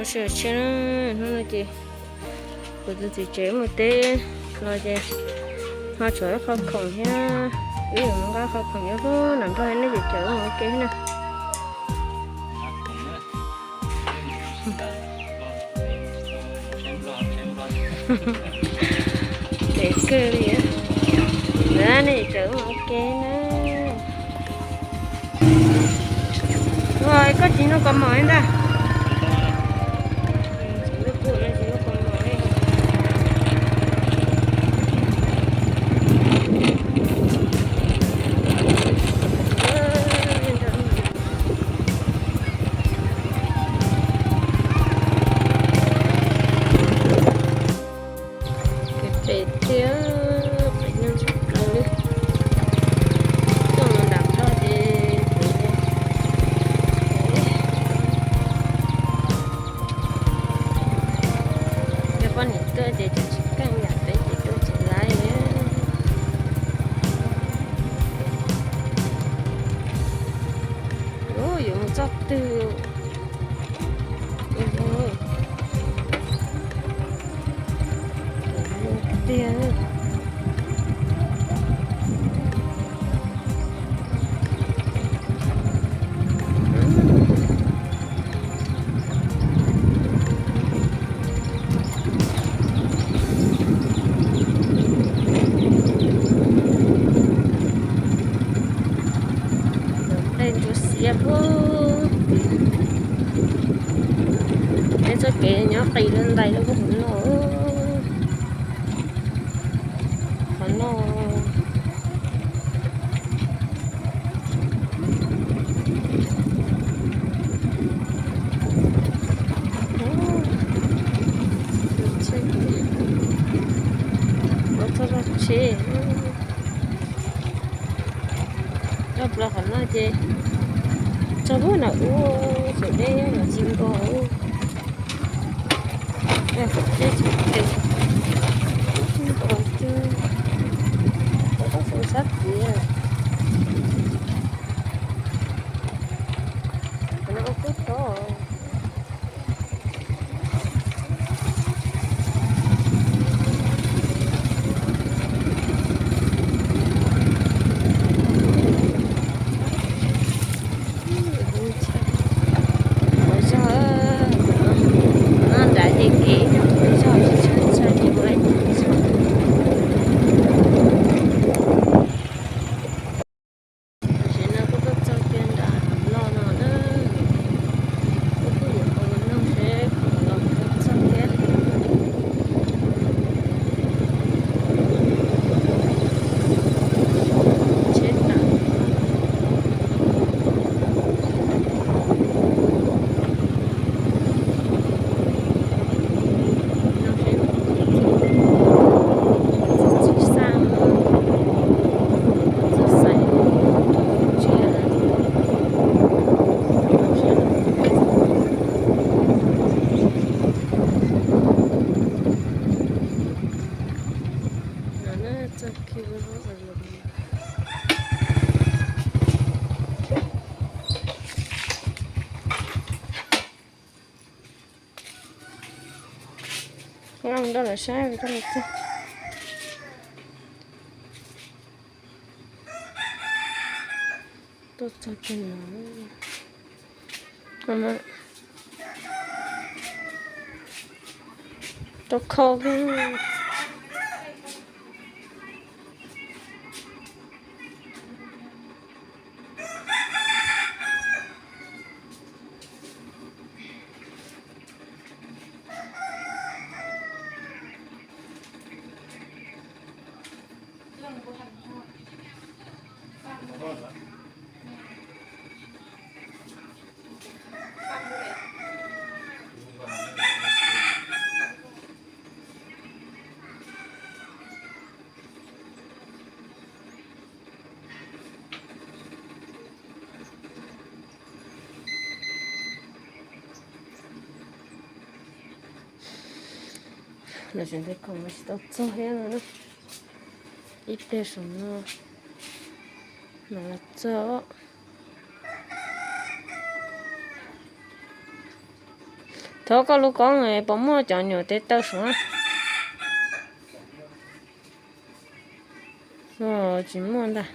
Sawv daws, hnub no ces kuv tus txiv tsev mus teb los ces ho tshuav ib qho khoom thiab, wb yuav mus nqa qho khoom nyob pem nram nroj nej cov caum ua ke na. Ntev kawg li. Ntawd nej cov caum ua ke na. Ua koj tsis noj kua mov li ntag. Kev phem thiab, phem nyob tsis tau li. Tuaj mus nram nroj ces yog poj niam tuaj ces tsis keej yam peb ces tuaj tsis laib li. Ub, yuav mus txoj twg? Tiag. Nqe ntsuav xiav puag tim, peb txoj kev nyob qis rau ntais rau puag hauv no. Qhov no ua txoj vaj tsheb. Nyob plawv qhov no ces txog lub nram ub, saum deb mas tsis nkaus. Tsis nkaus twb, koj xyov sab tid. Qhov no ua kub tod. Ua zog, no nrad ces kev, ua zog tsis tshua txhawj ces ua ib tug txog. Tam sim no kuj tuaj txog kiag nram loj no na, kuj pheej yuav qhov no seb puas los txog thiab. Tsheb tawm. Nqa mus rau lawv saib, koj mus txog. Tuaj txog kiag no. Tuaj khau kiag. Los tsev ntawd khoom tsis tau txog thiab no na. Ib pliag saum no mam los txog. Thov koj lub koob puas muaj cov nyuam tes taw suav? Tsis muaj ntag.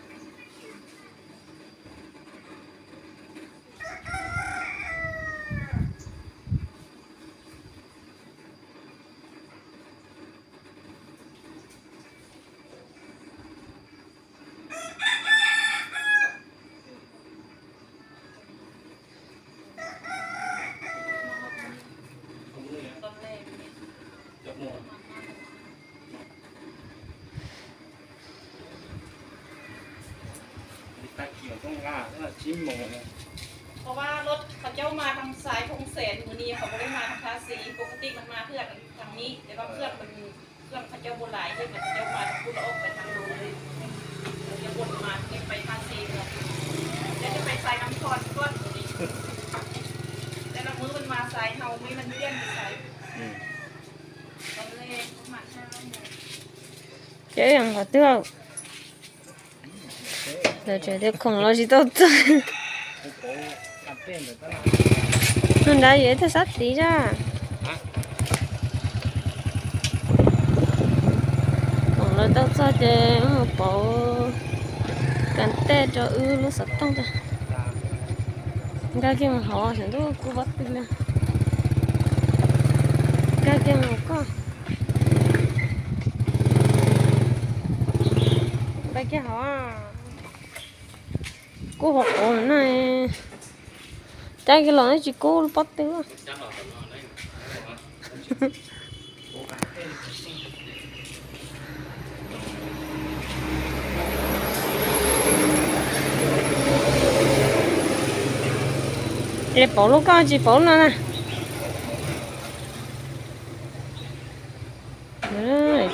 เพราะว่ารถเขาเจ้ามาทางซ้ายพงแสน มื้อนี้เขาบ่ได้มาทางท่าซี ปกติมันมาเทื่อทางนี้ แต่ว่าเครื่องมัน เครื่องเขาเจ้าบ่หลาย เฮ็ดให้เขาเจ้ามาทางพุ้นแล้วออกไปทางโน้นเลย เขาจะวนมา เฮ็ดไปท่าซี แล้วจะไปสายน้ำทอนก่อน มื้อนี้ แต่ละมื้อมันมาสายเฮา มื้อมันเปลี่ยนไปสาย ก็เลยประมาณห้าโมง Ces yog qhov twg, lawv tseem tias khoom los tsis tau txog. Hnub nrad yog ib tug sab tid zaj. Khoom los tau txog ces mus pauv kas tej rau wb lub xov tooj tag. Nkag kiag mus hauv, saum ntuj kub pob tw li. Nkag kiag mus koj. Nkag kiag hauv. Kub hauv qhov no. Caij kiag los tsis kub lub pob tw. Es pauv lub koj tsis pauv lub no na.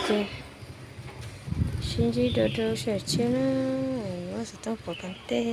Ces sib ntsib rau rau sawv tshiab na, yuav xov tooj pauv kas tej.